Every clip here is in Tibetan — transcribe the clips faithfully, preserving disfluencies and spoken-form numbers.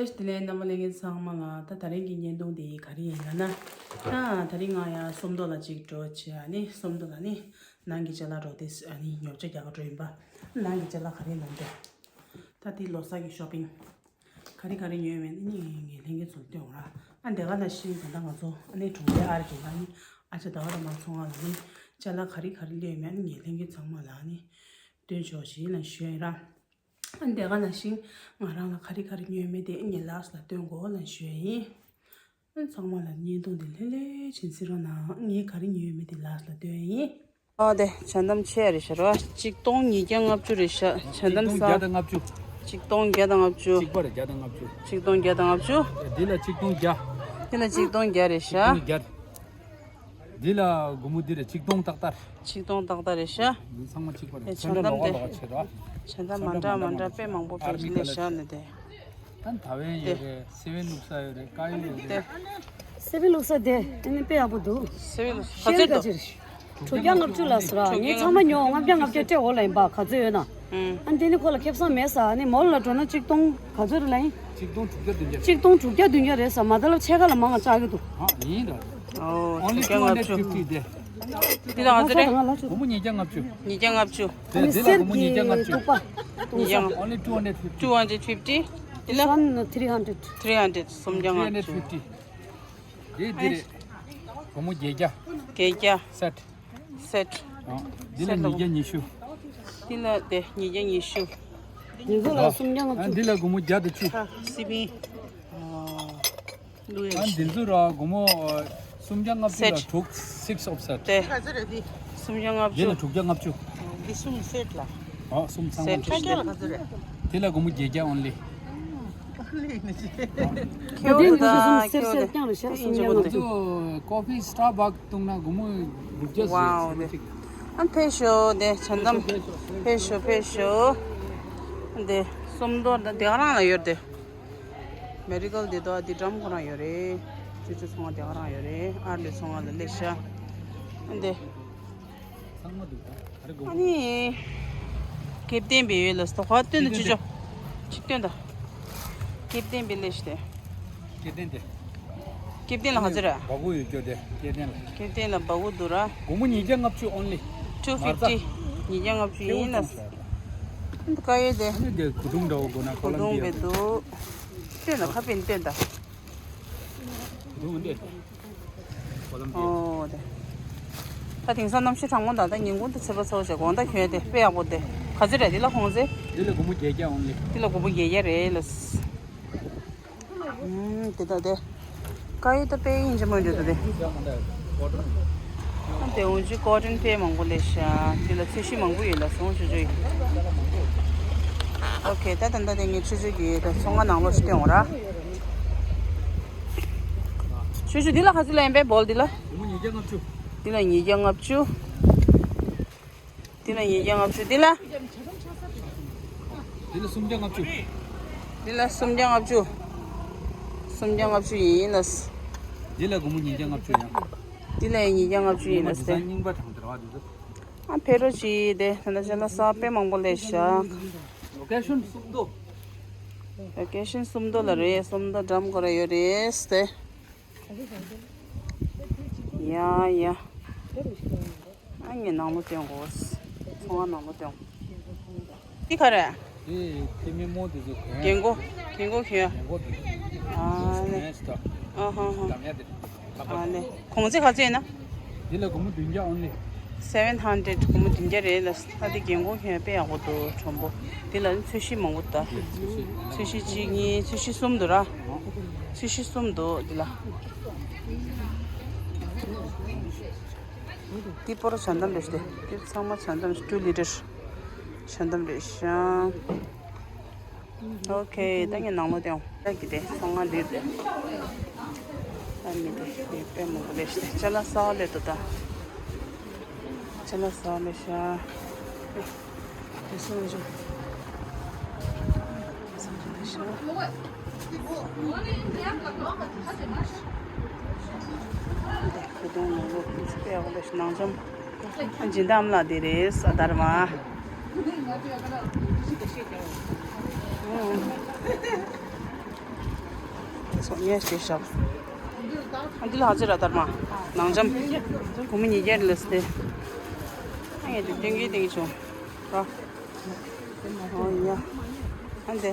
བཀྲ་ཤིས་བདེ་ལེགས། རྣམ་པ་ལྷན་རྒྱས་ཚང་མ་ལ། ད་ད་རིང་གི་བརྙན་ཐུང་དེ་ག་རེ་ཡིན་ལབ་ན། ད་ད་རིང་ང་ཡང་སུམ་མདོ་ལ་ཅིག་འགྲོ་བྱས། ཨ་ནི་སུམ་མདོ་ལ་ནི་ནང་གི་ཅ་ལག་འགྲོ་དེ་ཨ་ནི་ཉོ་ཆ་རྒྱག་ག་འགྲོ་ཡིན་པ། ནང་གི་ཅ་ལག་ག་རེ་ལབ་འདུག་ད་དེ་ལོ་གསར་གྱི་ཤོ་པིང་ག་རེ་ག་རེ་ཉོས་མེད་ནི་ངས་ལྷན་རྒྱས་ཚོར་སྟོན་འོང་ར། ཨ་འདི་ག་ནང་བཞིན་ད་ལྟ་ང་ཚོ་ཨ་ནི་གྲོང་པའི་ཨར་གྱི་ཨ་ནི་ཨ་ཅག་ཟླ་བ་ར་མ་ཚོང་ཁང་ལ་ནི་ཅ་ལག་ག་རེ་ག་རེ་སླེབས་མེད་ཨ་ནི་ངས་ལྷན་རྒྱས་ཚང་མ་ལ་ཨ་ནི་སྟོན་ཆོག་ཞེས་ལ་ཞུ་ཡིན་ར། ཨ་འདི་ག་ནང་བཞིན་ང་རང་ལ་ག་རེ་ག་རེ་ཉོས་མེད་དེ་ངས་ལགས་ལ་སྟོན་དགོས་ལ་ཞུ་ཡ་ཡིན། ཨ་ཚང་མ་ལ་བརྙན་ཐུང་འདི་ལྷོད་ལྷོད་བྱིན་གཟིགས་རོགས་གནང་། ངས་ག་རེ་ཉོས་མེད་དེ་ལགས་ལ་སྟོན་ཡིན། ཨ་དེ་ཇ་འདམ་ཆེ་རེད་ཤག་ར། ཆིག་སྟོང་ཉིས་བརྒྱ་ལྔ་བཅུ་རེད་ཤག་ཇ་འདམ་ས། ཆིག་སྟོང་བརྒྱ་དང་ལྔ་བཅུ། ཆིག་སྟོང་བརྒྱ་དང་ལྔ་བཅུ། ཆིག་སྟོང་བརྒྱ་དང་ལྔ་བཅུ། ཆིག་སྟོང་བརྒྱ་དང་ལྔ་བཅུ། འདི་ལ་ཆིག་སྟོང་བརྒྱ། འདི་ལ་ཆིག་སྟོང་བརྒྱ་རེད་ཤག་ཆིག་སྟོང་བརྒྱ། འདི་ལ་སྒོར་མོ་འདི་རེད། ཆིག་སྟོང་ཏག་ཏག་ཆིག་སྟོང་ཏག་ཏག་རེད་ཤག་འདི་ཚང་མ་གཅིག་པ་རེད། ཨེ་ཆ་འདྲ་ལོགས་ཀ་ལོགས་ཀ་བྱེད་རོགས། ཆ་འདྲ་མ་འདྲ་མ་འདྲ་དཔེ་མང་པོ་དཔེ་ཞིག་ལས་ཤག་ནི་དེ། ད་ད་བན་ཡོད་རེད། སེ་བན་ལུག་ས་ཡོད་རེད། ཀ་ཡོད་རེད། སེ་བན་ལུག་ས་དེ་ཨ་ནི་དཔེ་ཡག་པོ་འདུག་སེ་བན་ལུག་ས་ག་ཚོད་འདུག་དྲུག་བརྒྱ་ལྔ་བཅུ་ལ་ཟེར་ར། ངས་ཚང་མ་ཉོ། ལྔ་བརྒྱ་ལྔ་བརྒྱ་སྤྲད་འོ་ལ་ཡིན་པ། ག་ཚོད་ཡོད་ན། ཨ་ནི་དེ་ནི་ཁོ་ལ་ཁེ་བཟང་མེད་ས། ཨ་ནི་མོལ་ལ་འགྲོ་ན་ཆིག་སྟོང་ག་ཚོད་རེད་ལ་ཡིན། ཆིག་སྟོང་དྲུག་བརྒྱ་བདུན་བརྒྱ། ཆིག་སྟོང་དྲུག་བརྒྱ་བདུན་བརྒྱ་རེད་ས། མ་ད་ལབ་ཕྱེད་ཀ་ལ་མང་ང་བཅག་གི་འདུག་ཨ་ཡིན་ར། ཨོ་ལི་ཊུ་ཧན་ཌེ་ཌི་ཕིབ་ཊི་དེ། འདི་ལ་ག་ཚོད་རེད། སྒོར་མོ་ཉིས་བརྒྱ་ལྔ་བཅུ། ཉིས་བརྒྱ་ལྔ་བཅུ། དེ་འདི་ལ་སྒོར་མོ་ཉིས་བརྒྱ་ལྔ་བཅུ། ཉིས་བརྒྱ། Only two hundred fifty. Two hundred fifty. འདི་ལ། This one three hundred. Three hundred. སུམ་བརྒྱ་ལྔ་བཅུ། Three hundred fifty. འདི་འདི་རེད། སྒོར་མོ་བརྒྱད་བརྒྱ། བརྒྱད་བརྒྱ། སེཊ། སེཊ། འདི་ལ་སེཊ་ལ། ཉིས་བརྒྱ་ཉི་ཤུ། འདི་ལ་དེ་ཉིས་བརྒྱ་ཉི་ཤུ། འདི་ཚོ་ལ་སུམ་བརྒྱ་ལྔ་བཅུ། འདི་ལ་སྒོར་མོ་བརྒྱ་དང་བཅུ། ཨ་སི་པིང་། ཨ་འདི་ཚོ་ར་སྒོར་མོ་སུམ་བརྒྱ་ལྔ་བཅུ་ལ་སེཊ། དྲུག་six of set. དེ་སུམ་བརྒྱ་ལྔ་བཅུ། འདི་ལ་དྲུག་བརྒྱ་ལྔ་བཅུ། འདི་གསུམ་སེཊ་ལ། ཨ་གསུམ་ཚང་མ། སེཊ་ལ། འདི་ལ་སྒོར་མོ་བརྒྱད་བརྒྱ་only. ཁྱེའུ་དེ་ད་གསུམ་སེར་སེར་རྐྱང་རེད་ཤག་སུམ་བརྒྱ་ལྔ་བཅུ། ཀོ་ཕི་སི་ཊར་བྷག་བཏུང་ན་སྒོར་མོ་དགུ་བརྒྱ་ཟེར། ཝའོ། དེ་ཨ་ཕེབས་ཤོག་དེ་ཇ་འདམ་ཕེབས་ཤོག་ཕེབས་ཤོག་དེ་སུམ་མདོ་ད་དེ་ག་རང་ལ་ཡོད་དེ། མེ་ཌི་ཀལ་དེ་དག་དེ་འགྲམ་ཁོ་རང་ཡོད་རེད། ཅོ་ཅོ་ཚོང་ཁང་དེ་ག་རང་ཡོད་རེད། ཨར་ལས་ཚོང་ཁང་ལ་སླེབས་ཤག་དེ། ཚང་མ་འདུག་ད། ཨ་ནི། ཁེབས་ལྡན་པའི་ཡོད་ལ་སྟོ་ཁ་སྟོན་དུ་ཅི་ཅོ། ཅིག་སྟོན་ད། ཁེབས་ལྡན་པའི་ལས་ཤི་དེ། ཁེབས་ལྡན་དེ། ཁེབས་ལྡན་ལ་ག་ཚོད་ར། སྦ་ཁུག་ཡོད་ཅོ་དེ་ཁེབས་ལྡན་ལ། ཁེབས་ལྡན་ལ་སྦ་ཁུག་འདུག་ར། སྒོར་མོ་ཉིས་བརྒྱ་ལྔ་བཅུ་only། Two fifty། ཉིས་བརྒྱ་ལྔ་བཅུ་ཡིན་ལ། ཁེབས་ལྡན་ལ། ཀ་ཡོད་དེ། ཨ་ནི་དེ་གོས་ཐུང་འདྲ་བོ་དགོས་ན་ཀོ་ལོམ་པི་ཡ། གོས་ཐུང་བེད་འདུག་སྟོན་ད་ཁ་པེན་སྟོན་ད། གོས་ཐུང་འདི། ཨོ་དེ། ད་དེང་སང་གནམ་གཤིས་གྲང་མོ་དང་ད་ཉིན་གུང་དུ་ཚོད་པ་ཚོ་བྱས་དགོང་དག་གྱོན་དེ་དཔེ་ཡག་པོ་དེ། ག་ཚོད་རེད་འདི་ལ་གོང་ཚད། འདི་ལ་སྒོར་མོ་བརྒྱད་བརྒྱ་only། འདི་ལ་སྒོར་མོ་བརྒྱད་བརྒྱ་རེད་ལ། ཨུམ་དེ་ད་དེ། ཀ་ཡི་ད་དཔེ་ཡིན་གྱི་མ་འགྲོ་ད་དེ། ཨ་དེ་འོན་ཅི་ཀོ་ཊོན་དཔེ་མང་པོ་ལས་ཤག་འདི་ལ་ཚོས་གཞི་མང་པོ་ཡོད་ལ་སོང་ཆུ་ཆུ་ཡིན། ཨོ་ཁེ་ད་ད་ད་དེ་ངས་ཆུ་ཆུ་གི་ད་ཚོང་ཁང་ནང་ལོགས་ཤིག་སྟོན་འོང་ར། ཆུ་ཆུ་འདི་ལ་ག་ཚོད་ལ་ཡིན་པས་བོལ་འདི་ལ། སྒོར་མོ་ཉིས་བརྒྱ་ལྔ་བཅུ། འདི་ལ་ཉིས་བརྒྱ་ལྔ་བཅུ། འདི་ལ་ཉིས་བརྒྱ་ལྔ་བཅུ་འདི་ལ། འདི་ལ་སུམ་བརྒྱ་ལྔ་བཅུ། འདི་ལ་སུམ་བརྒྱ་ལྔ་བཅུ། སུམ་བརྒྱ་ལྔ་བཅུ་ཡིན་ལ། འདི་ལ་སྒོར་མོ་ཉིས་བརྒྱ་ལྔ་བཅུ་ཡང་། འདི་ལ་ཡང་ཉིས་བརྒྱ་ལྔ་བཅུ་ཡིན་ལ་སྟེ། རྙིང་པ་དང་འདྲ་བ་འདི་ཚོ། ཨ་ཕེ་རོ་ཅི་དེ་ད་ནི་ཅ་ལག་གསར་པ་དཔེ་མང་པོ་སླེབས་ཤག་ལོ་ཀེ་ཤོན་སུམ་མདོ། ལོ་ཀེ་ཤོན་སུམ་མདོ་ལ་རེད། སུམ་མདོ་འགྲམ་ཁོ་ར་ཡོད་རེད་སྟེ། ཡ་ཡ། ཨ་ངས་ནང་ལོགས་སྟོན་དགོས། ཚོང་ཁང་ནང་ལོགས་སྟོན། འདི་ག་རེ། དེ་དེ་མི་མོ་དེ་ཚོ་གོན། རྒན་གོག་རྒན་གོག་གོན་ཡ། རྒན་གོག་གི། ཨ་ནི། ཨ་ཧ་ཧ། ལམ་ཡ་དེ། ཨ་ནི། གོང་ཚད་ག་ཚོད་ཡིན་ན། འདི་ལ་སྒོར་མོ་བདུན་བརྒྱ་only། Seven hundred། སྒོར་མོ་བདུན་བརྒྱ་རེད་ལ། ཨ་དེ་རྒན་གོག་གོན་དཔེ་ཡག་པོ་འདུག་གྲོང་པོ། འདི་ལ་ནི་ཚོས་གཞི་མང་པོ་འདུག་ཚོས་གཞི་གཅིག་གཉིས། ཚོས་གཞི་གསུམ་འདུག་ར། ཚོས་གཞི་གསུམ་འདུག་འདི་ལ། འདི་པོ་ར་ཇ་འདམ་རེད་ཤག་འདི་ཚང་མ་ཇ་འདམ། two liter ཇ་འདམ་རེད་ཤག་ཨོ་ཁེ། ད་ངས་ནང་ལོགས་སྟོན། ད་གི་དེ་ཚོང་ཁང་འདི་རེད། ད་མི་དེ་མི་དཔེ་མང་པོ་སླེབས་ཤག་ཅ་ལག་གསར་པ་སླེབས་འདུག་ད་ཅ་ལག་གསར་པ་སླེབས་ཤག་དེ་སོང་ཞིག་དེ་སོང་ཞིག་སླེབས་ཤག་དེ་གོས་ཐུང་ནང་ལོགས་དཔེ་ཡག་པོ་སླེབས་ཤག་ནང་ལྕམ། ཨ་འཇིན་དམ་ལགས་འདི་རེད། ས་དར་མ། ཨུ། ཚོགས་ངས་བྱས་ཤག་ཨ་འདི་ལ་ཧ་ཅི་ར་དར་མ། ནང་འཇམ། སྒོར་མོ་ཉིས་བརྒྱ་རེད་ལབ་སྟེ། ཨ་ངས་དེ་སྟོན་གི་སྟོན་གི་བྱུང་། ཨ། ཨོ་ཡ། ཨ་འདི།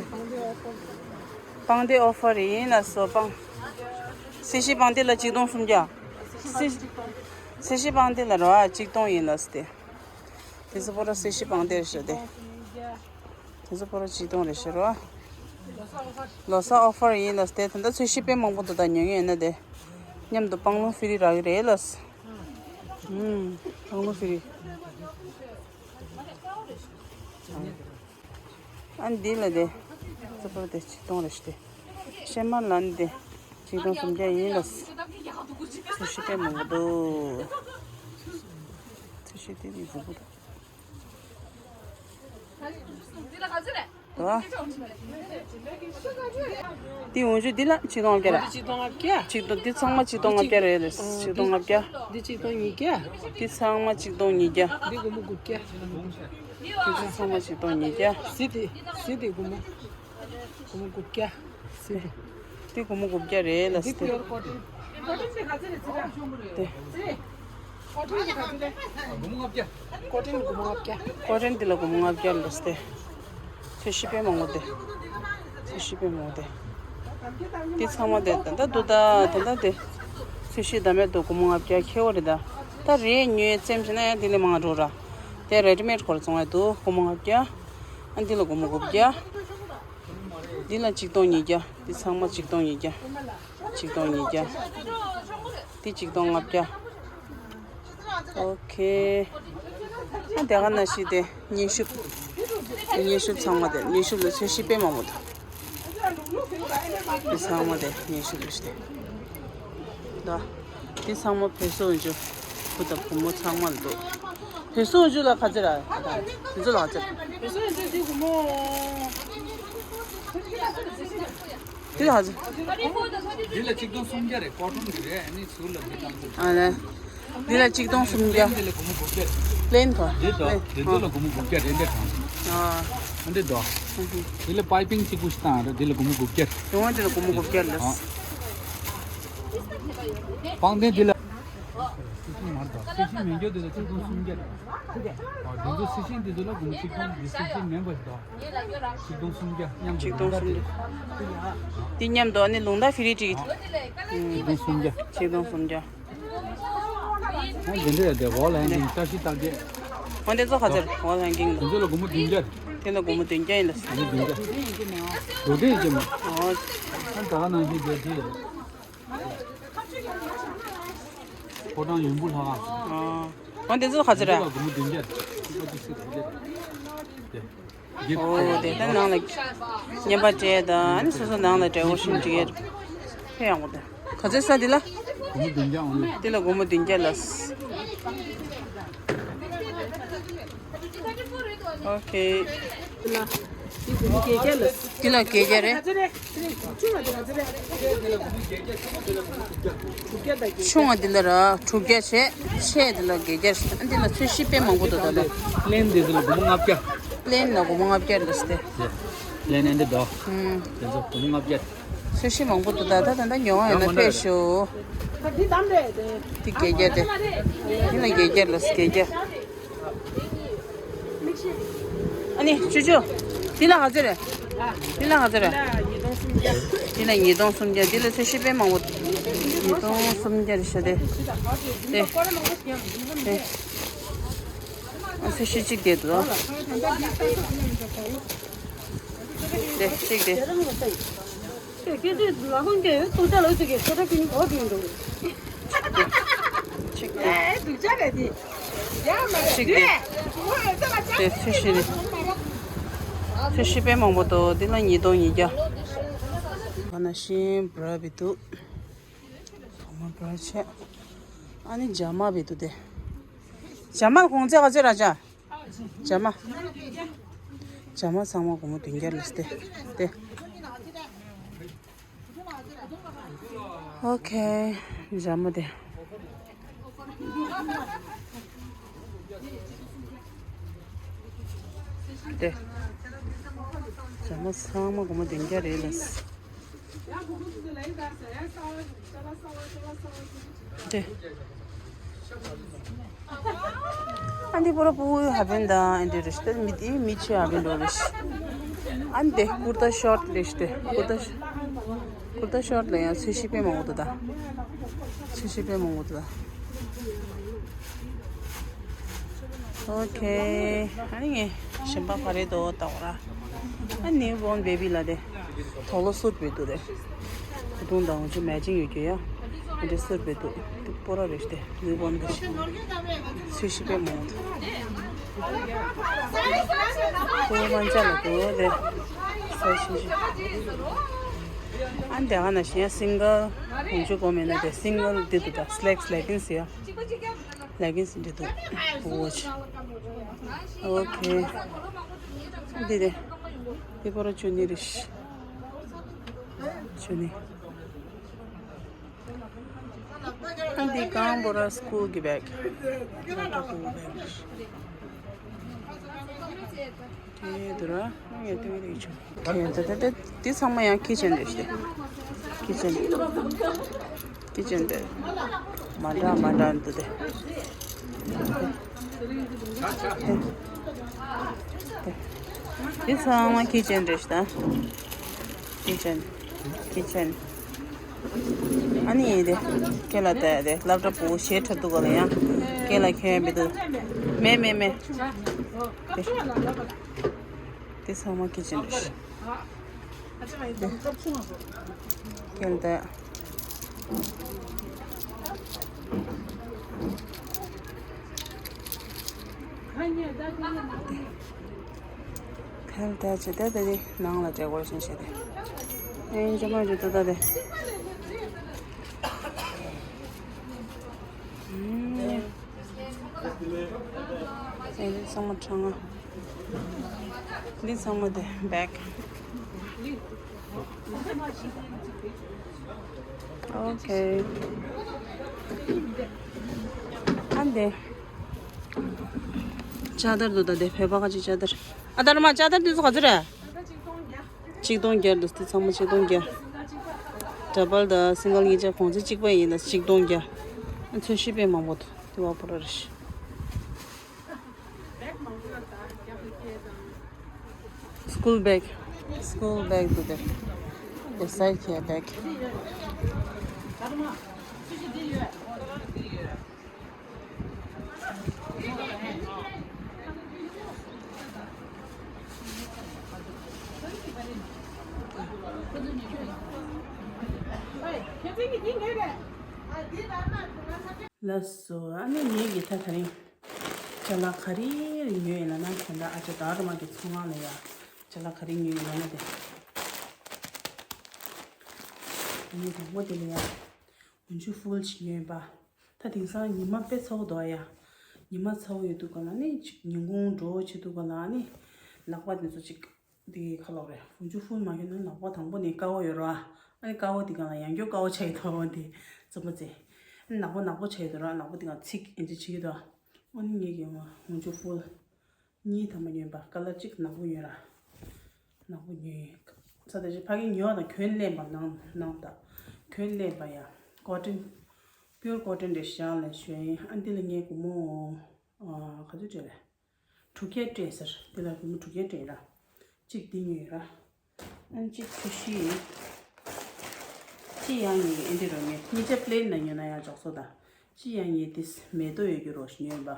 པང་གདན་ཨོ་ཕར་ཡིན་ལ་སོ་པང་། སེ་ཤི་པང་གདན་ལ་ཆིག་སྟོང་སུམ་བརྒྱ། སེ། སེ་ཤི་པང་གདན་ལ་རོ་ཨ་ཆིག་སྟོང་ཡིན་ལབ་སྟེ། དེ་ཚོ་པོ་ར་སེ་ཤི་པང་གདན་རེད་ཤག་དེ། དེ་ཚོ་པོ་ར་ཆིག་སྟོང་རེད་ཤག་རོ། ལོ་གསར་ཨོ་ཕར་ཡིན་ལབ་སྟེ། ད་ལྟ་ཚོས་གཞི་དཔེ་མང་པོ་འདུག་ད་ཉོ་མཁན་ཡོད་ན་དེ། མཉམ་དུ་པང་ལུང་ཧྥི་རི་རག་གི་རེད་ལབ། ཨུམ། པང་ལུང་ཧྥི་རི། ཨ་འདི་ལ་དེ། ཚོ་པོ་ར་དེ་ཆིག་སྟོང་རེད་ཤག་དེ། ཤེ་མ་ལ་ནི་དེ། ཆིག་སྟོང་སུམ་བརྒྱ་ཡིན་ལབ། ཚོས་གཞི་དཔེ་མང་པོ་འདུག་ཚོས་གཞི་དེ་དེ་མཛེས་པོ་འདུག་འདི་འོན་ཆུ་འདི་ལ་ཆིག་སྟོང་ལྔ་བརྒྱ་རེད། ཆིག་སྟོང་ལྔ་བརྒྱ། ཆིག་སྟོང་། འདི་ཚང་མ་ཆིག་སྟོང་ལྔ་བརྒྱ་རེད། ཆིག་སྟོང་ལྔ་བརྒྱ། འདི་ཆིག་སྟོང་ཉིས་བརྒྱ། འདི་ཚང་མ་ཆིག་སྟོང་ཉིས་བརྒྱ། འདི་སྒོར་མོ་དགུ་བརྒྱ། འདི་ཚང་མ་ཆིག་སྟོང་ཉིས་བརྒྱ། གཟི་དེ། གཟི་དེ་སྒོར་མོ། སྒོར་མོ་དགུ་བརྒྱ། གཟི་དེ། འདི་སྒོར་མོ་དགུ་བརྒྱ་རེད་ལབ་སྟེ། འདི་ཀུ་ཡར་ཀོཌ་རེད། དེ། ཀོ་ཊོན་སྒོར་མོ་ལྔ་བརྒྱ། ཀོ་ཊོན་འདི་ལ་སྒོར་མོ་ལྔ་བརྒྱ་ལབ་སྟེ། ཚོས་གཞི་དཔེ་མང་པོ་དེ། ཚོས་གཞི་དཔེ་མང་པོ་དེ། འདི་ཚང་མ་དེ་ད་ལྟ་འདུག་ད་ད་ལྟ་དེ། ཚོས་གཞི་བདག་མེད་འདུག་སྒོར་མོ་ལྔ་བརྒྱ་ཁེ་བོ་རེད་ད། ད་རེས་ཉོས་བཙེམས་བྱས་ན་ཡང་དེ་ལས་མང་འགྲོ་ར། དེ་རེ་ཌི་མེཌ་སྐོར་བཙོང་ཡ་འདུག་སྒོར་མོ་ལྔ་བརྒྱ། ཨ་འདི་ལ་སྒོར་མོ་དགུ་བརྒྱ། འདི་ལ་ཆིག་སྟོང་ཉིས་བརྒྱ། འདི་ཚང་མ་ཆིག་སྟོང་ཉིས་བརྒྱ། ཆིག་སྟོང་ཉིས་བརྒྱ། འདི་ཆིག་སྟོང་ལྔ་བརྒྱ། ཨོ་ཁེ། ཨ་དེ་ག་ནང་བཞིན་དེ་མཉེན་ཤུབས། མཉེན་ཤུབས་ཚང་མ་དེ་མཉེན་ཤུབས་ལ་ཚོས་གཞི་དཔེ་མང་པོ་འདུག་འདི་ཚང་མ་དེ་མཉེན་ཤུབས་ལ་ཞིག་དེ། ད། འདི་ཚང་མ་བེ་སོ་འོན་ཆུ། བུ་དང་བུ་མོ་ཚང་མ་ལ་འདུག་བེ་སོ་འོན་ཆུ་ལ་ག་ཚོད་ར། དེ་ཚོ་ལ་ག་ཚོད་ར། བེ་སོ་འོན་ཆུ་འདི་སྒོར་མོ། འདི་ལ་ག་ཚོད། འདི་ལ་ཆིག་སྟོང་སུམ་བརྒྱ་རེད། ཀོ་ཊོན་གྱི་རེད། ཨ་ནི་ཟུར་ལ་འདི་བཏང་ཚུལ། ཨ་ལེ། འདི་ལ་ཆིག་སྟོང་སུམ་བརྒྱ། པི་ལེན་གོ། པི་ལེན་གོ། འདི་དོ། པི་ལེན། འདི་ཚོ་ལ་སྒོར་མོ་དགུ་བརྒྱ་རེད། འདི་གང་། ཨ། འདི་དོ། ཨ་ཧུ། འདི་ལ་པའི་པིང་གཅིག་པུ་ཞིག་བཏང་རེད། འདི་ལ་སྒོར་མོ་དགུ་བརྒྱ། ཡོང་བ་འདི་ལ་སྒོར་མོ་དགུ་བརྒྱ་ལ། ཨ། པང་གདན་འདི་ལ། སི་ཤིང་མར་དང་སི་ཤིང་མེ་འགྱོ་འདི་ལ་ཆིག་སྟོང་སུམ་བརྒྱ། ཨ། འདི་ཚོ་སི་ཤིང་འདི་ཚོ་ལ་སྒོར་མོ་ཆིག་སྟོང་། འདི་སི་ཤིང་མེ་འགོ་ཞིག་དང་། ཆིག་སྟོང་སུམ་བརྒྱ། མཉམ་དུ་ཆིག་སྟོང་ལུང་སྟར་སུམ་བརྒྱ། དེ་མཉམ་དུ་ཨ་ནི་ལུང་སྟར་ཕི་རི་ཊི། ཨ། ཆིག་སྟོང་སུམ་བརྒྱ། ཆིག་སྟོང་སུམ་བརྒྱ། ཨ་འདི་འདྲ་ཡ་དེ་འོག་ལ་ཧེང་གིང་། བཀྲ་ཤིས་རྟགས་བརྒྱད། འོ་འདི་ཚོ་ག་ཚོད་རེད། འོག་ལ་ཧེང་གིང་ལ། འདི་ཚོ་ལ་སྒོར་མོ་བདུན་བརྒྱ། དེ་ལ་སྒོར་མོ་བདུན་བརྒྱ་ཡིན་ལ། སྒོར་མོ་བདུན་བརྒྱ། ལོ་དེ་ཡིན་གྱི་མ། ཨོ། ཨ་ད་ག་ནང་བཞིན་དེ་དེ། ཕོ་བྲང་ཡུམ་བུ་ལྷ་ཁང་། ཨོ། འོ་འདི་ཚོ་ག་ཚོད་རེད། འདི་ལ་སྒོར་མོ་བདུན་བརྒྱ། སུ་པ་ཅིག་སུ་བདུན་བརྒྱ། དེ། འོ་དེ་ད་ནང་ལ་བརྙན་པར་སྤྲད་དང་། ཨ་ནི་སོ་སོ་ནང་ལ་འབྲས་བུ་ཤིང་འབྲི་ཡས་ཕེ་ཡག་པོ་དང་། ག་ཚོད་ས་འདི་ལ། སྒོར་མོ་བདུན་བརྒྱ་འོང་ལེ། འདི་ལ་སྒོར་མོ་བདུན་བརྒྱ་ལ། ཨོ་ཁེ། འདི་ལ། འདི་སྒོར་མོ་བརྒྱད་བརྒྱ་ལ། འདི་ལ་བརྒྱད་བརྒྱ་རེད། ཆུང་བ་འདི་ལ་ར་དྲུག་བརྒྱ་བྱས། ཆེ་འདི་ལ་བརྒྱད་བརྒྱ་བྱས། འདི་ལ་ཚོས་གཞི་དཔེ་མང་པོ་འདུག་ད་ལྟ། པི་ལེན་འདི་ཚོ་ལ་སྒོར་མོ་ལྔ་བརྒྱ། པི་ལེན་ལ་སྒོར་མོ་ལྔ་བརྒྱ་རེད་ཟེར་ཏེ། པི་ལེན་འདི་འདུག་ཨུམ། འདི་ཚོ་སྒོར་མོ་ལྔ་བརྒྱ། ཚོས་གཞི་མང་པོ་འདུག་ད་ལྟ། ད་ལྟ་ཉོ་བ་ཡོད་ན་ཕེབས་ཤོག་འདི་བརྒྱད་བརྒྱ་དེ། འདི་ལ་བརྒྱད་བརྒྱ་རེད་ཟེར། བརྒྱད་བརྒྱ། ཨ་ནི་ཅུ་ཅུ། འདི་ལ་ག་ཚོད་རེད། འདི་ལ་ག་ཚོད་རེད། འདི་ལ་ཉིས་སྟོང་སུམ་བརྒྱ། འདི་ལ་ཚོས་གཞི་དཔེ་མང་པོ། ཉིས་སྟོང་སུམ་བརྒྱ་རེད་ཤག་དེ། དེ། དེ། ཨ་ཚོས་གཞི་གཅིག་དེ་འདུག་དེ་གཅིག་དེ། ཁྱེད་ཚོས་ལ་ཁོང་གིས་ཏུ་ཅག་ལ་ཅིག་གིས་ཁོ་ཐག་གི་ནི་གོ་དུ་འདུག་ཅིག་དེ། ཨེ་སྡུག་ཅག་རེད་དེ། ཡ་མ་རེད་དེ། དེ་ཚོས་གཞི་རེད། ཚོས་གཞི་དཔེ་མང་པོ་འདུག་འདི་ལ་ཉིས་སྟོང་ཉིས་བརྒྱ། ང་ན་ཤིང་བྲ་བི་འདུག་བ་མ་བྲ་ཆེ། ཨ་ནི་ཇ་མ་བི་འདུག་དེ། ཇ་མ་གོང་ཚད་ག་ཚོད་ར་ཇ། ཇ་མ། ཇ་མ་ཚང་མ་སྒོར་མོ་བདུན་བརྒྱ་ལ་སྟེ། ཏེ། ཨོ་ཁེ། ཇ་མ་དེ། ཏེ། ཇ་མ་ཚང་མ་སྒོར་མོ་བདུན་བརྒྱ་རེད་ལ། དེ། ཨ་འདི་པོ་ར་པུ་ཧ་བན་ད་ཨ་འདི་རེད་ཤི། མི་དེ་མི་ཆེ་ཧ་བན་འགྲོ་རེད་ཤི། ཨ་འདི་ཀུར་ཏ་ཤོར་ཊི་རེད་ཤི། ཀུར་ཏ་ཤོ་ཀུར་ཏ་ཤོར་ཊི་ལ་ཡང་ཚོས་གཞི་དཔེ་མང་པོ་འདུག་ད། ཚོས་གཞི་དཔེ་མང་པོ་འདུག་ད། ཨོ་ཁེ། ཨ་ནི་ངས་གཞན་པ་ག་རེ་འདུག་ལྟ་བ་ར། ཨ་ནི་ཝོན་བེ་བི་ལ་དེ། དོག་ལོ་སུ་ཊི་བེ་འདུག་རེད། ཁོ་ཐུང་དང་ཚོ་མེ་ཅིང་ཡོད་ཀྱི་ཡ། ཨ་འདྲ་སུ་ཊི་བེ་འདུག་འདི་པོ་ར་རེད་དེ། ནི་ཝོན་གི་ཚོས་གཞི་དཔེ་མང་འདུག་ཁོ་མ་འཇའ་ལ་འདུག་རེད། ས་ཤི་ཤི། ཨ་འདི་ག་ན་ཤི་ཡ་སིང་གལ། ཁོང་ཚོ་གོ་མེད་ན་དེ་སིང་གལ་འདི་འདུག་ད། སི་ལེག་སི་ལེ་གིན་སི་ཡ། ལེ་གིན་སི་འདི་འདུག་ཝོ་ཆི། ཨོ་ཁེ། འདི་དེ། འདི་པོ་ར་ཅུ་ནི་རེད་ཤི། ཅུ་ནི། ཨ་འདི་གང་པོ་ར་སི་ཀུལ་གི་བེག་དེ་དུ་ར་ངས་དུ་རེ་ཆུ། དེ་དེ་དེ་དེ་དེ་ཚང་མ་ཡང་ཁི་ཅན་རེད་ཤི། ཁི་ཅན། ཁི་ཅན་དེ། མ་འདྲ་མ་འདྲ་འདུག་དེ། དེ་ཚང་མ་ཁི་ཅན་རེད་ཤི་ད། ཁི་ཅན། ཁི་ཅན། ཨ་ནི་ཡིན་དེ། ཁྱེད་ལ་བལྟ་ཡ་དེ་སློབ་གྲྭ་པུ་ཞེ་ཁྲབ་འདུག་ག་ལ་ཡང་། ཁྱེད་ལ་ཁྱོད་མི་འདུག་མེ་མེ་མེ། དེ། དེ་ཚང་མ་ཁི་ཅན་རེད། དེ། ཁྱེད་ལ་བལྟ་ཡ། ཁལ་ད་ཆེ་ད་ད་དེ་ནང་ལ་འབྲས་སྐོར་ཞིག་བྱས་ཏེ། ཨེ་ཅ་མ་རེད་ད་ད་དེ། ཨེ་ཚང་མ་ཁྲང་ང་། འདི་ཚང་མ་དེ་བེག་ཨོ་ཁེ། ཨ་འདི། ཅ་དར་འདུག་ད་དེ་བོད་པ་ཁ་ཅིག་ཅ་དར། ཨ་ད་ར་མ་ཅ་དར་འདི་ཚོ་ག་ཚོད་རེད། ཆིག་སྟོང་བརྒྱ་འདུག་དེ་ཚང་མ་ཆིག་སྟོང་བརྒྱ། ཌབ་བལ་དང་སིང་གལ་གཉིས་ཆ་གོང་ཚད་གཅིག་པ་ཡིན་ན་ཆིག་སྟོང་བརྒྱ། ཨ་ཚོས་གཞི་དཔེ་མང་པོ་འདུག་དེ་བ་པོ་ར་རེད། སི་ཀུལ་བེག་སི་ཀུལ་བེག་འདུག་དེ། དེ་སའི་ཁྱེར་བེག་ལགས་སོ། ཨ་ནི་ངེད་ཀྱི་ད་དེ་རིང་ཅ་ལག་ག་རེ་རེ་ཉོས་ཡིན་ལབ་ན། དེ་འདྲ་ཨ་ཅག་དར་མ་གི་ཚོང་ཁང་ལ་ཡ་ཅ་ལག་ག་རེ་ཉོས་ཡིན་ལབ་ན། དེ་ཨ་ནི་དང་པོ་དེ་ལ་ཡ་འོན་ཆུ་ཧྥུལ་ཞིག་ཉོས་ཡིན་པ། ད་དེང་སང་ཉི་མ་དཔེ་ཚ་པོ་འདུག་ཨ་ཡ། ཉི་མ་ཚ་པོ་ཡོད་དུས་ག་ལ་ནི་ཅིག་ཉིན་གུང་འགྲོ་བྱེད་དུས་ག་ལ་ནི་ལག་པ་དེ་ཚོ་ཅིག་འདི་ཁ་ལོག་རེད། འོན་ཆུ་ཧྥུལ་མ་ཉོས་ན་ལག་པ་དང་པོ་ནས་དཀར་པོ་ཡོད་ར། ཨ་ནི་དཀར་པོ་དེ་ག་ལ་ཡང་སྐྱར་དཀར་པོ་ཆགས་ཡོད་དོ་འོ་དེ་རྩུབ་པོ་ཙེ། ཨ་ནི་ནག་པོ་ནག་པོ་ཆགས་ཡོད་དོ་ར། ནག་པོ་དེ་ག་ཚིག་ཨེ་འདྲ་བྱེད་ཀྱི་འདུག་ཨ་ནི་ངེད་ཀྱི་འོན་ཆུ་ཧྥུལ། གཉིས་ཐམ་པ་ཉོས་པ། ཀ་ལར་གཅིག་ནག་པོ་ཉོས་ར། ནག་པོ་ཉོས། ས་ད་ཅི་ཕ་གི་ཉོ་དང་གྱོན་ལེན་པ་ནང་ནང་ད། གྱོན་ལེན་པ་ཡ། ཀོ་ཊོན། པིའུར་ཀོ་ཊོན་རེད་ཤག་ལབ་ཞུ་ཡིན། ཨ་འདི་ལ་ངས་སྒོར་མོ། ཨ་ག་ཚོད་སྤྲད་རེད། དྲུག་བརྒྱ་སྤྲད་ཟེར། འདི་ལ་སྒོར་མོ་དྲུག་བརྒྱ་སྤྲད་ར། གཅིག་འདི་ཉོས་ར། ཨ་གཅིག་ཁྲི་བཞི་ཡིན། གཅིག་ཡང་ཉོས་ཀྱི་ཨེ་འདི་རོ་ངས་གཉིས་ཆ་པི་ལེན་ལ་ཉོས་ན་ཡང་འཇོག་སོ་ད། གཅིག་ཡང་ངས་དེ་མེ་ཏོག་ཡོད་རྒྱུ་རོ་ཞིག་ཉོས་པ།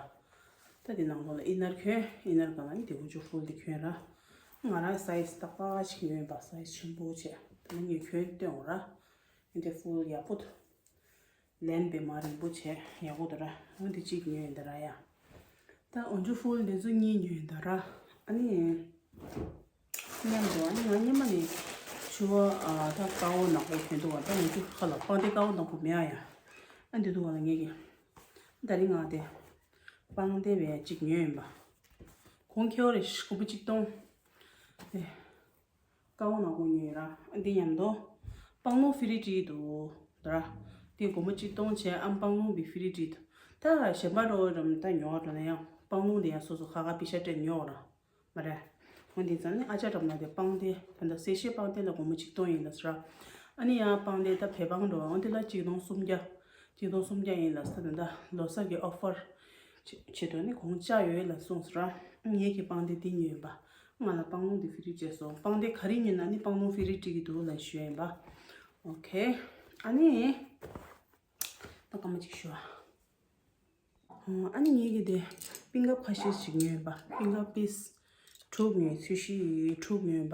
ད་དེ་ནང་ལོགས་ལ་ཨི་ནར་གྱོན། ཨི་ནར་སྒང་ལ་ནི་དེ་འོན་ཆུ་ཧྥུལ་དེ་གྱོན་ར། ང་རང་སའི་ཛི་ཏག་ཏག་ཅིག་ཉོས་པ། སའི་ཛི་ཆེན་པོ་བྱས། ད་ནི་ངས་གྱོན་སྟོན་འོང་ར། ཨེ་འདི་ཧྥུལ་ཡག་པོ་འདུག་ལེན་པའི་མ་རིང་པོ་བྱས་ཡག་པོ་འདུག་ར། འོ་འདི་གཅིག་ཉོས་ཡིན་ད་ར་ཡ། ད་འོན་ཆུ་ཧྥུལ་འདི་ཚོ་གཉིས་ཉོས་ཡིན་ད་ར། ཨ་ནི། མཉམ་དུ་ཨ་ནི་ང་སྔོན་མ་ནས་ཕྱུ་པ་ཨ་ད་དཀར་པོ་ནག་པོ་གྱོན་འདུག་བ། ད་འོན་ཆུ་ཁ་ལ་པང་གདན་དཀར་པོ་ནག་པོ་མེད་ཨ་ཡ། ཨ་འདི་འདུག་བ་ལ་ངེད་ཀྱི། ད་རིང་ང་དེ་པང་གདན་བས་གཅིག་ཉོས་ཡིན་པ། གོང་ཁེ་བ་རེ་ཞིག་སྒོར་མོ་གཅིག་སྟོང་། ཨེ། དཀར་པོ་ནག་པོ་ཉོས་ར། ཨ་འདི་མཉམ་དུ། པང་ལུང་ཧྥི་རི་སྤྲད་འདུག་ད་ར། དེ་སྒོར་མོ་གཅིག་སྟོང་བྱས། ཨ་པང་ལུང་བི་ཧྥི་རི་སྤྲད་འདུག་ད་གཞན་པ་འགྲོ་རམ་ད་ཉོ་བ་འགྲོ་ན་ཡང་པང་ལུང་དེ་ཡང་སོ་སོ་ཁ་ཁ་པི་ཤ་སྤྲད་ཉོ་ར། མ་རེད། འོན་ཏེ་ཙང་ནི་ཨ་ཅག་འགྲམ་ལ་དེ་པང་གདན་ད་ལྟ་གསལ་བཤད་པང་གདན་ལ་སྒོར་མོ་གཅིག་སྟོང་ཡིན་ལ་ཟེར། ཨ་ནི་ཡང་པང་གདན་ད་བོད་པང་འགྲོ་འོང་དེ་ལ་གཅིག་སྟོང་སུམ་བརྒྱ། གཅིག་སྟོང་སུམ་བརྒྱ་ཡིན་ལ་ས་དེ་འདྲ་ལོ་གསར་གྱི་ཨོ་ཕར་ཆེད་དུ་ནི་གོང་ལྕགས་ཡོད་ལ་གསུངས་སོ་ར། ངེད་ཀྱི་པང་གདན་འདི་ཉོས་ཡིན་པ། ང་ལ་པང་ལུང་འདི་ཧྥི་རི་བྱས་སོང་། པང་གདན་ག་རེ་ཉོས་ན་ནི་པང་ལུང་ཧྥི་རི་སྤྲད་ཀྱི་འདུག་ལ་ཞུས་ཡིན་པ། ཨོ་ཁེ། ཨ་ནི། ད་སྐར་མ་གཅིག་ཞུ་ཨ། ཨ་ནི་ངེད་ཀྱི་དེ་པིང་ཀ་ཁ་ཤས་ཤིག་ཉོས་པ། པིང་ཀ་པིས་དྲུག་ཉོས། ཚོས་གཞི་དྲུག་ཉོས་པ།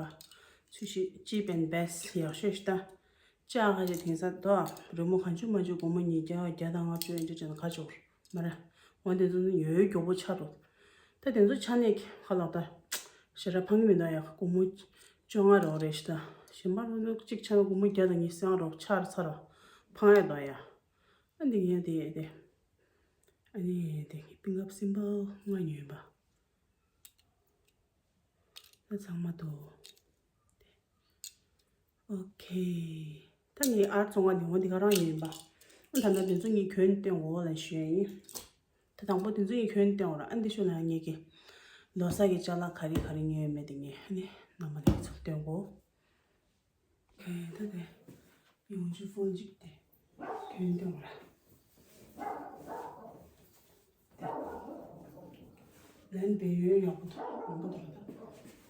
ཚོས་གཞི་cheap and best ཡག་ཤོས་ཤིག་ད། ལྕགས་ཁ་ཤས་དེང་སང་དོ་རི་མོ་གང་བྱུང་མ་བྱུང་སྒོར་མོ་ཉིས་བརྒྱ་བརྒྱ་དང་ལྔ་བཅུ་ཡན་ཆད་ཅན་ག་ཆོག་མ་རེད། འོན་ཏེ་ཚོ་ནི་ཡོད་ཡོད་མགྱོགས་པོ་ཆགས་འགྲོ། ད་དེ་ཚོ་ཆགས་ནས་ཁ་ལག་ད་ཞེ་དྲག་ཕང་གི་མི་འདུག་ཡ། སྒོར་མོ་བཅོ་ལྔ་རོགས་རེད་ཤི་ད། གཞན་པ་རོགས་ནི་གཅིག་ཆགས་ན་སྒོར་མོ་བརྒྱ་དང་ཉི་ཤུ་རོགས་ཆགས་ཚར་བ་ཕང་ཡ་འདུག་ཡ། ཨ་འདི་ངས་དེ་ཡས་དེ། ཨ་ནི་དེ་པིང་ཀ་སིམ་པལ་ལྔ་ཉོས་པ། ད་ཚང་མ་དོ། ཨོ་ཁེ། ད་ངས་ཨར་བཙོང་བ་ནི་འོ་འདི་ག་རང་ཉོས་པ། ཨ་ད་ལྟ་དེ་ཚོ་ངས་གྱོན་སྟོན་འོ་ལ་ཞུས་ཡིན། ད་དང་པོ་དེ་ཚོ་ངས་གྱོན་སྟོན་འོ་ར། ཨ་འདི་ཤོད་ན་ངས་ཀྱི་ལོ་གསར་གྱི་ཅ་ལག་ག་རེ་ག་རེ་ཉོས་མེད་དེ་ངས་ཨ་ནི་རྣམ་པ་ལ་ཚུར་སྟོན་གོ། ཁེ་ད་དེ་ཡོང་ཆུ་ཕུལ་གཅིག་དེ་གྱོན་སྟོན་འོ་ར། ལན་པའི་ཡོད་ཡག་པོ་འདུག་རིང་པོ་འདུག་ད་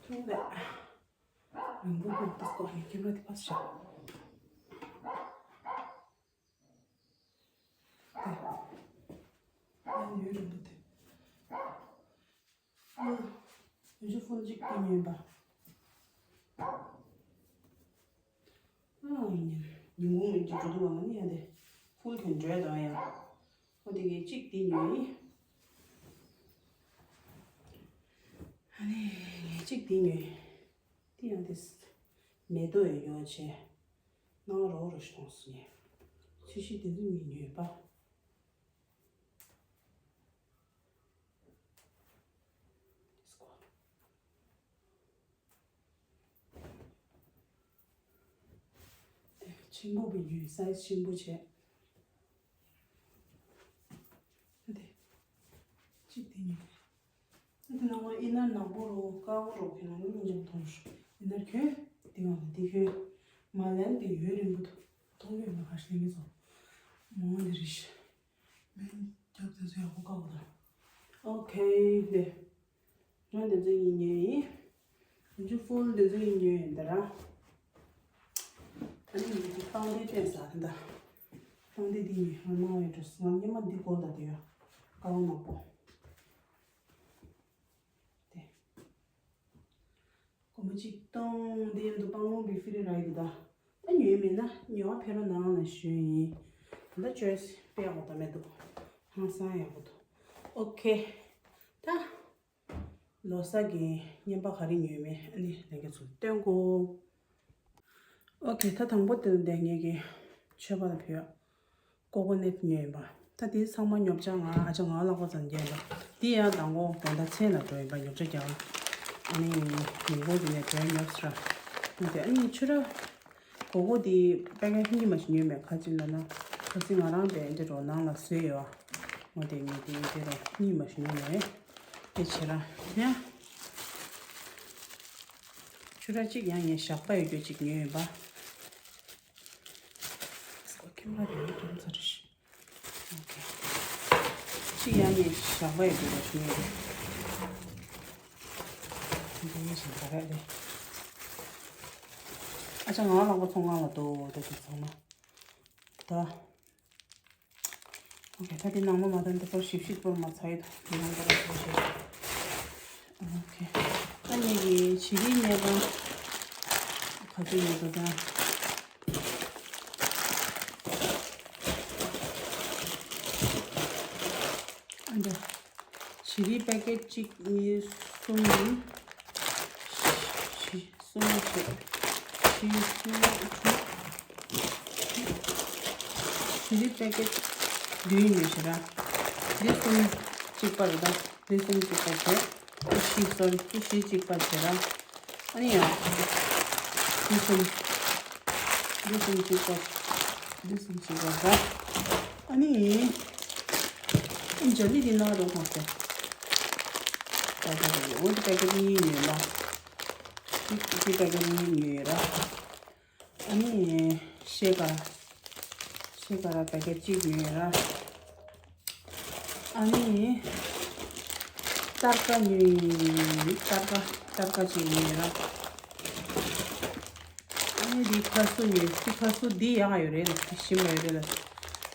ཐུང་བས། རིང་པོ་འདུག་ད་སྐོར་ནས་ཁྱིམ་ར་དེ་ཕ་ཤ། དེ་ལན་ཡོད་རིང་པོ་དེ། ཨ། ཡོང་ཆུ་ཕུལ་གཅིག་དེ་ཉོས་པ། ཨ། ཉིན་གུང་ཡིན་གྱི་འགྲོ་དུས་བ་ང་ནི་ཡང་དེ་ཕུལ་དེ་འགྲོས་དང་ཡང་། ཨོ་དེ་ངས་གཅིག་དེ་ཉོས་ཡིན། ཨ་ནི་ངས་གཅིག་དེ་ཉོས་ཡིན། དེ་ཡང་དེ་མེ་ཏོག་ཡོད་ཡོད་བྱས། ནང་རོགས་རོགས་ཤོང་སོང་ངས། ཚོས་གཞི་དེ་ཚོ་ངས་ཉོས་པ། ཆེན་པོ་བའི་ཡོད་སའི་ཆེན་པོ་བྱས། ཨ་དེ། གཅིག་དེ་ཉིད། ཨ་དེ་ནང་ལ་ཨི་ནར་ནག་པོ་རོ་དཀར་པོ་རོ་ཁྱེད་རང་ཉིད་མཉམ་མཐོང་ཤོག་ཨི་ནར་གྱོན། དེ་གང་ལ་དེ་གྱོན། མ་ལན་དེ་ཡོད་རིང་པོ་འདུག་མཐོང་ཡོད་ན་ཁ་ཤས་ལེན་གྱི་སོང་། མོ་འདི་རེད་ཤག་མེན་རྒྱབ་དེ་ཚོ་ཡག་པོ་བཀག་འོ་ད། ཨོ་ཁེ་ལེ། ང་འདི་ཚོ་ཡིན་ཉོས་ཡིན། ཡོང་ཆུ་ཕུལ་འདི་ཚོ་ཡིན་ཉོས་ཡིན་ད་ར། ཨ་ནི་འདི་ཚོ་པང་གདན་བསྟན་ས་ད། པང་གདན་འདི་ཡིན་ང་མང་བའི་འགྲོ་སོང་ང་སྙེ་མ་འདི་སྐོར་ད་དེ་ཡོད། ཀ་བ་མང་པོ། དེ། སྒོར་མོ་གཅིག་སྟོང་འདི་ཡིན་འདུག་པང་ལུང་བི་ཧྥི་རི་ར་ཡི་འདུག་ད། ད་ཉོས་མིན་ན་ཉོ་བ་ཕེབས་རོགས་གནང་ལ་ཞུས་ཡིན། ད་ལྟ་ཅོས་དཔེ་ཡག་པོ་ད་མེད་འདུག་ཧང་སང་ཡག་པོ་འདུག་ཨོ་ཁེ། ད། ལོ་གསར་གྱི་རྔན་པ་ག་རེ་ཉོས་མེད་ཨ་ནི་ལྷན་རྒྱས་ཚོར་སྟོན་གོ། ཨོ་ཁེ། ད་དང་པོ་དེ་ལ་འདི་ངེད་ཀྱི་མཆོད་པ་ལ་ཕུལ་ཡག་ཀོ་ཀོ་ནེཊ་ཉོས་ཡིན་པ། ད་དེ་ཚང་མ་ཉོ་ཆ་ང་ཨ་ཅག་ང་ལག་པ་ཙམ་རྒྱག་ཡིན་པ། དེ་ཡང་མདང་དགོང་དགོང་དག་མཚན་ལ་འགྲོ་ཡིན་པ་ཉོ་ཆ་རྒྱག་ཨ་ནི་ཉིན་གུང་དེ་ནས་འགྲོ་ཉོས་སོང་ར། ཨ་ནི་ཆུ་ར། གོ་གོ་དེ་པེ་ཀེ་ཊི་གཉིས་མ་ཞིག་ཉོས་མེད་ག་ཅི་ལ་ན། ག་ཅི་ང་རང་པའི་འདི་རོ་ནང་ལ་བཟོས་ཡོད། ཨ་འོ་དེ་ངས་དེ་འདི་རོ་གཉིས་མ་ཞིག་ཉོས་མེད། དེ་བྱེད་ར་ཡ། ཆུ་ར་གཅིག་ཡང་ངས་ཞག་པ་ཡོད་རྒྱུ་གཅིག་ཉོས་ཡོད་པ། སྐོ་ཁྱིམ་ར་རེ་རེ་དོན་ཚར་ཤི། ཨོ་ཁེ། གཅིག་ཡང་ངས་ཞག་པ་ཡོད་རྒྱུ་རོ་ཞིག་ཉོས་ཡོད། འདི་ཡིན་ཞིང་ག་རེ་རེད། ཨ་ཅག་ང་ལག་པ་ཚོང་ཁང་ལ་འདུག་ད་དེ་ཚང་མ། ད། ཨོ་ཁེ། ད་དེ་ནང་མ་མ་ད་འདི་པར་ཞིབ་ཞིབ་པར་མ་ཚ་ཡོད་དེ་ནང་པར་ཚ་ཞིབ། ཨོ་ཁེ། ད་ངེད་ཀྱི་བྱི་རིལ་སྨན་ཁང་ག་ཚོད་ཡོད་པ་ད། ཨ་འདི། བྱི་རིལ་པེ་ཀེཊ་གཅིག་གཉིས་གསུམ། བཞི། གསུམ་བྱས། བཞི་གསུམ་དྲུག་བྱི་རིལ་པེ་ཀེཊ་བདུན་ཡོད་ཤག་ར། འདི་གསུམ་གཅིག་པ་རེད་ད། འདི་གསུམ་གཅིག་པ་བྱས། འདི་བཞི་སོ་རི། འདི་བཞི་གཅིག་པ་བྱས་ར། ཨ་ནི་ཡང་། འདི་གསུམ། འདི་གསུམ་གཅིག་པ། འདི་གསུམ་གཅིག་པ་ར། ཨ་ནི། ཨ་ནི་ཇ་ལི་འདི་ནང་རོ་མ་ཟེར། ད་ད་རེད། འོ་འདི་པེ་ཀེཊ་གཉིས་ཉོས་ལ། འདི་འདི་པེ་ཀེཊ་གཉིས་ཉོས་ར། ཨ་ནི། ཤེལ་དཀར། ཤེལ་དཀར་པེ་ཀེཊ་གཅིག་ཉོས་ར། ཨ་ནི་སྟར་ཀ་ཉོས། སྟར་ཀ་སྟར་ཀ་གཅིག་ཉོས་ར། ཨ་ནི་འདི་ཁ་སུ་ཉོས། འདི་ཁ་སུ་འདི་ཡག་ཡོད་རེད་ལ། འདི་ཞིམ་པ་ཡོད་རེད་ལ།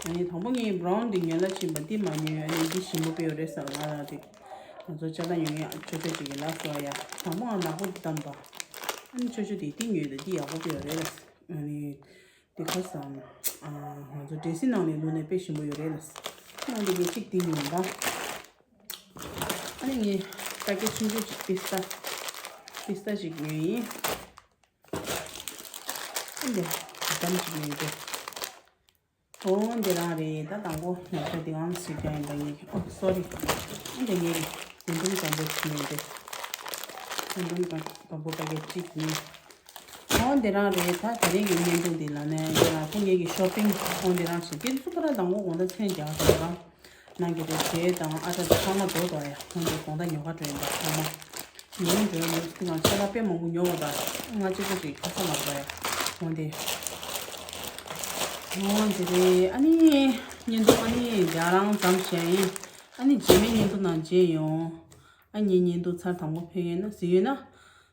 ཨ་ནི་དང་པོ་ངས་བྷ་རའུན་འདི་ཉོས་ལ་ཕྱིན་པ། འདི་མ་ཉོས། ཨ་ནི་འདི་ཞིམ་པོ་དཔེ་ཡོད་རེད་ཟེར་ང་ལ། དེ་ང་ཚོ་ཅ་ལག་ཉོ་མཁན་ཅོ་ཅོ་ཅིག་གིས་ལབ་སོང་ཡ། དང་པོ་ང་ནག་པོ་འདི་བདམས་པ། ཨ་ནི་ཅོ་ཅོ་དེས་འདི་ཉོས་ད། འདི་ཡག་པོ་དཔེ་ཡོད་རེད་ལ། ཨ་ནི་དེ་ཁ་སང་ང་ཚོ་འདྲེ་སི་ནང་ནས་བླུགས་ནས་དཔེ་ཞིམ་པོ་ཡོད་རེད་ལ། ཨ་ནི་ངས་གཅིག་འདི་ཉོས་པ། ཨ་ནི་ངས་པེ་ཀེཊ་ཆུང་ཆུང་ཅིག་པི་སྟ། པི་སྟ་ཅིག་ཉོས་ཡིན། ཨ་ནི་འདི་འདམ་ཅིག་ཉོས་ཏེ། འོ་འདི་རང་རེད། ད་དང་པོ་ཉོ་ཆ་འདི་གང་ཞིག་ཀྱང་ཡིན་པ་ཉིད་ཀྱི། ཨོ་སོ་རི། ཨ་འདི་ངས་རྒུན་འབྲུམ་སྒམ་པོ་ཞིག་ཉོས་ཏེ། རྒུན་འབྲུམ་སྒམ་པོ་པེ་ཀེཊ་གཅིག་ཉོས། འོ་འདི་རང་རེད། ད་དེ་རིང་གི་བརྙན་ཐུང་འདི་ལ་ནས་འདི་རང་ཁོ་ངེད་ཀྱི་ཤོ་པིང་འོ་འདི་རང་བྱེད་ཀྱི་འདུག་པ་ར། དང་པོ་དགོང་དག་མཚན་རྒྱག་དང་རང་ནང་གི་རེད། དེ་དང་ཨ་ཏྲ་ཚང་མ་འགྲོ་དོ་ཡ། འོ་འདི་དགོང་དག་ཉོ་ག་འགྲོ་ཡིན་པ་ཚང་མ། ཉོ་འགྲོ་ཡོད། དེ་ང་ཁྱེད་ལ་དཔེ་མང་པོ་ཉོ་བ་དང་ང་གཅིག་པོ་ཞིག་ཁ་ས་མ་པ་ཡ། འོ་འདི། འོ་འདི་རེད། ཨ་ནི་བརྙན་ཐུང་ཨ་ནི་རྒྱ་རང་ཙམ་བྱས་ཡིན། ཨ་ནི་རྗེས་མའི་བརྙན་ཐུང་ནང་མཇལ་ཡོང་། ཨ་ནི་བརྙན་ཐུང་ཚར་དང་པོ་ཕེབས་ཡོད་ན་གཟིགས་ཡོད་ན།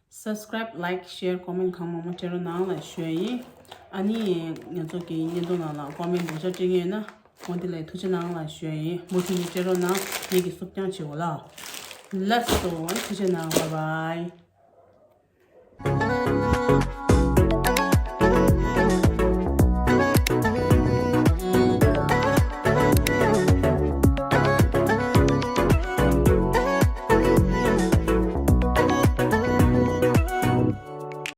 Subscribe, like, share, comment གང་མང་མང་སྤྲད་རོགས་གནང་ལ་ཞུ་ཡ་ཡིན། ཨ་ནི་ང་ཚོ་གི་བརྙན་ཐུང་ནང་ལ་ཀོ་མེན་འདོགས་ཆ་སྤྲད་ཀྱི་ཡོད་ན་འོ་འདི་ལ་ཐུགས་རྗེ་གནང་ལ་ཞུ་ཡ་ཡིན། མུ་མཐུད་ནས་སྤྲད་རོགས་གནང་། ངེད་ཀྱི་སུབ་རྐྱང་བྱེད་འོ་ལ། Let's go. ཨ་ནི་ཐུགས་རྗེ་གནང་། Bye bye.